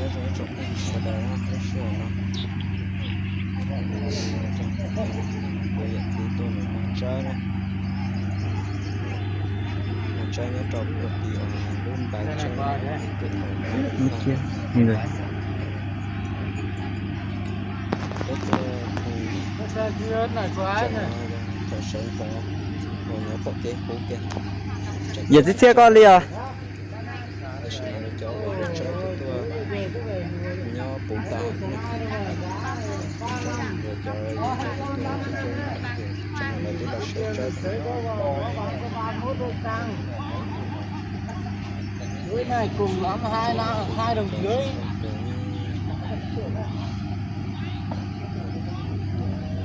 Tsoom phooj ywg sawv daws, lub sij hawm no kuv yawm txiv tuaj mus muag tsawb na. Muag tsawb nyob rau puag tim lub ntais tsawb. Peb tuaj hu tseem no yog thaum sawv ntxov uas nyob pom kev qub kiag. Yawm txiv txhiab koj li os. Tam sim no lawv cov uas muag tsawb tuaj nyob puv tas. Cov yawm txiv tuaj tseem lawv twb los sawv tsawb.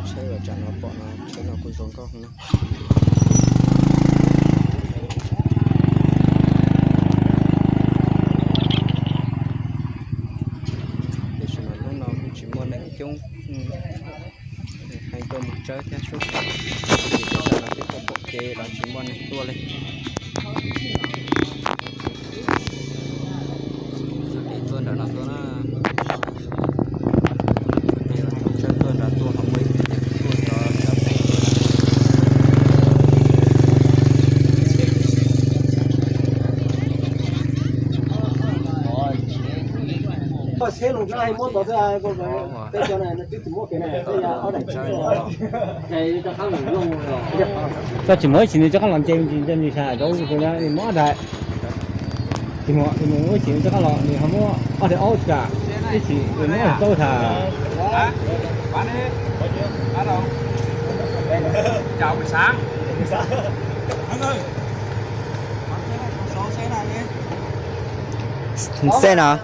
Tsheb uas tsam no pom no tsheb no kuj zoo nkauj heev na. Tiam sis mas hnub no kuj tsis muaj neeg coob, hais tuaj mus tsawb thiab sub. Ces tam sim no twb pom kev los tsis muaj neeg tuaj li. Txog kev tuaj nram no tuaj na. Txog kev los tsawb tuaj nram tuaj ho muaj ib tug tuaj txog sab pem. Koj tsis muaj ib tsis nws rov qab los nce ntsis nce ntsis sa rau tus na nws mob dais. Tsis muaj, ib tsis nws rov qab los nws ho muab ob daim aub tsis kam, ib tsis nws muab daim taub tas. Xeb no. Xeb os.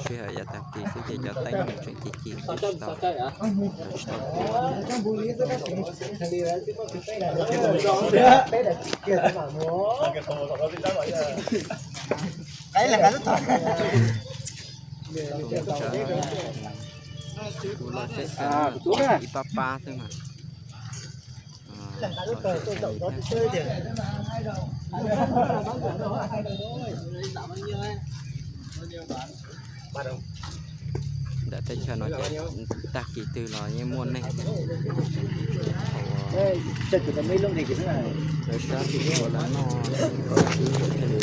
Sij hawm yav tag kis xwb ces cov teeb tseem ci ci xwb tsis tau, tsis tau. Kuv los seb ib pab pab xwb mas. Ntawm teb chaws no ces tag kis twg los yeej muaj neeg. Lawv sab tim ua lawv noj, lawv sib yuav thiaj li